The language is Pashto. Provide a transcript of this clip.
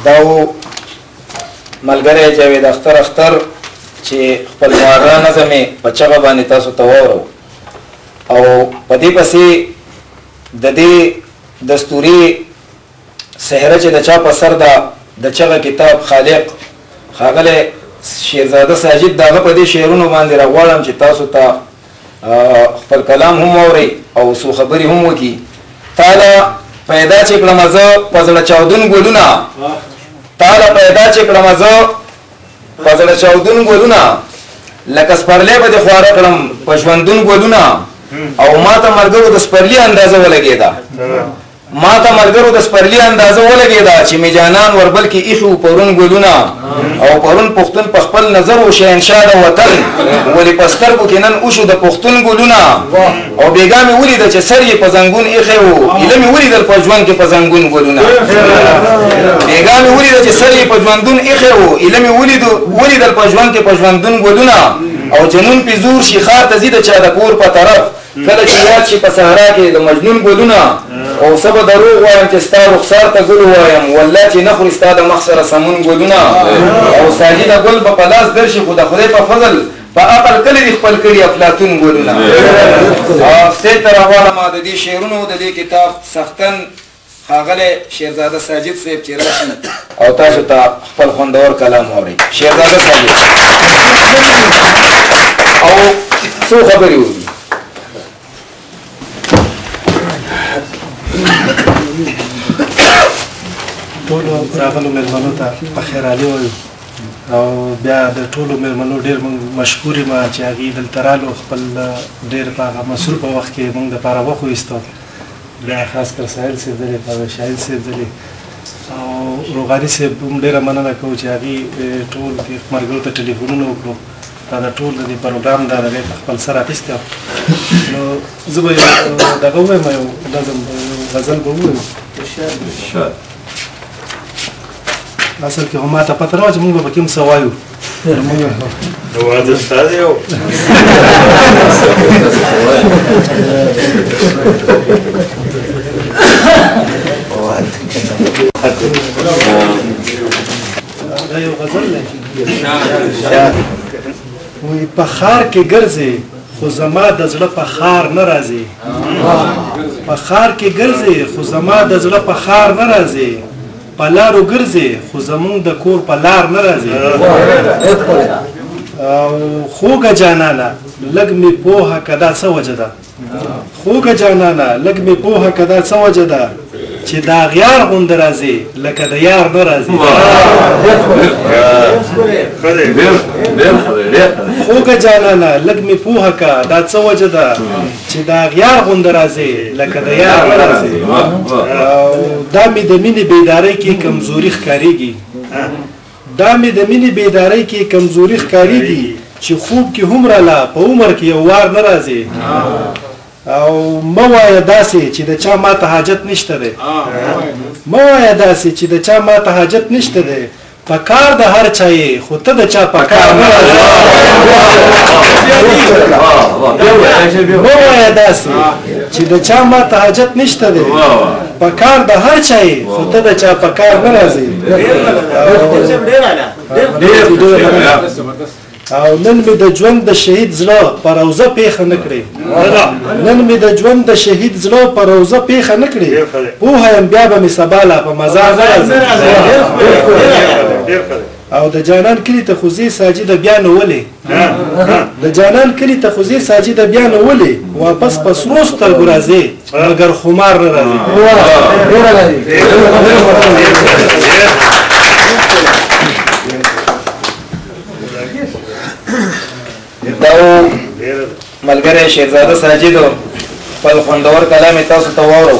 دا و ملګری جاوید اختر اختر چې خپل معرا نظم یې په چغه باندې تاسو ته واورو، او په دې پسې د دې دستوري سهره چې د چا په سر ده د چغه کتاب خالق ښاغلی شیرزاده ساجد، د هغه په دې شعرونو باندې راغواړم چې تاسو ته خپل کلام هم واورئ او څو خبرې هم وکړي. تاله پیدا چې کړم زه په زړه چاودون ګلونه، تاله پیدا چې کړم زه په زړه چاودون ګلونه، لکه سپرلی به دې خواره کړم په ژوندون ګلونه، او ماته ملګرو د سپرلي اندازه ولګېده، ماته ملګرو د سپرلي اندازه ولګېده چې مې جانان وربل کې ایښي وو پرون ګلونه، او پرون پښتون په خپل نظر و شهنشاه د وطن، ولې په سترګو کې نن وشو د پښتون ګلونه، او بېګا مې ولیده چې سر یې په زنګون ایښی و، ایله مې ولیدل په ژوند کې په زنګون ګلونه، بېګا مې ولیده چې سر یې په ژوندون ایښی و، ایله مې ولیدل په ژوند کې په ژوندون ګلونه، او جنون پې زور شي ښار ته ځي د چا د کور په طرف، کله چې یاد شي په صحرا کې د مجنون ګلونه، او څه به دروغ وایم چې ستا رخسار ته ګل وایم، والله چې نه خوري ستا د مخ سره سمون ګلونه، او ساجده ګل به په لاس درشي خو د خدای په فضل په عقل کله دي خپل کړي افلاطون ګلونه. سټیج ته راغواړم د دې شعرونو د دې کتاب سختن ښاغلی شیرزاده ساجد صاحب چې راشي او تاسو ته خپل خوندور کلام واورئ. شیرزاده ساجد او څو خبرې وکړي. ټولو راغلو مېلمنو ته په خیر عالي وایو، او بیا د ټولو مېلمنو ډېر موږ مشکور یم چې هغوی دلته رالو، خپل ډېر په هغه مصروفه وخت کې موږ دپاره وخت وایستو. بیا خاص کر ساحل صاحب دلی، شاهین صاحب دلی او روغاني صاحب هم ډېره مننه کوو چې هغوی ټول دې ملګرو ته ټلیفونونه وکړو، دا د ټول د دې پروګرام دا دغې په خپل سر اخیستی. نو زه به یو دغه ووایم، یو نظم یو غزل به ووایم. اصل کې خو ما ته پته نه وه چې موږ به پکې هم څه وایو. نو واده ستا دی او دا یو غزل دی. وایي په ښار کې ګرځې خو زما د زړه په ښار نه راځې، په ښار کې ګرځې خو زما د زړه په ښار نه راځې، په لارو ګرځې خو زمونږ د کور په لار نه راځې، او خوږه جانانه لږ مې پوهه که دا څه وجه ده، خوږه جانانه لږ مې پوهه که دا څه وجه ده چې دا غیار غوندې راځې لکه د یار نه راځې. خوږه جانانه لږ مې پوهه که دا څه وجه ده چې دا غیار غوندې راځې لکه د یار نه راځې. او دا مې د مینې بیدارۍ کې کمزوري ښکارېږي، دا مې د مینې بیدارۍ کې کمزوري ښکارېږي چې خوب کې هم راله په عمر کې یو وار نه راځې. او مه وایه داسې چې د چا ماته حاجت نشته دی، مه وایه داسې چې د چا ماته حاجت نشته دی، په کار د هر چا یې خو ته د چا په کار نه راځې. مه وایه داسې چې د چا ماته حاجت نشته دی، په کار د هر چا یې خو ته د چا په کار نه راځې. او نن مې د ژوند د شهید زړه په روضه پېښه نه کړې، نن مې د ژوند د شهید زړه په روضه پېښه نه کړې، پوهه یم بیا به مې سبا لا په مزار نه راځې. او د جانان کلي ته خو ځې ساجده بیا نو ولې، د جانان کلي ته خو ځې ساجده بیا نو ولې، واپس په سرو سترګو راځې مګر خمار نه راځې. دا و ملګری شیرزاده ساجد خپل خوندور کلام یې تاسو ته واورو.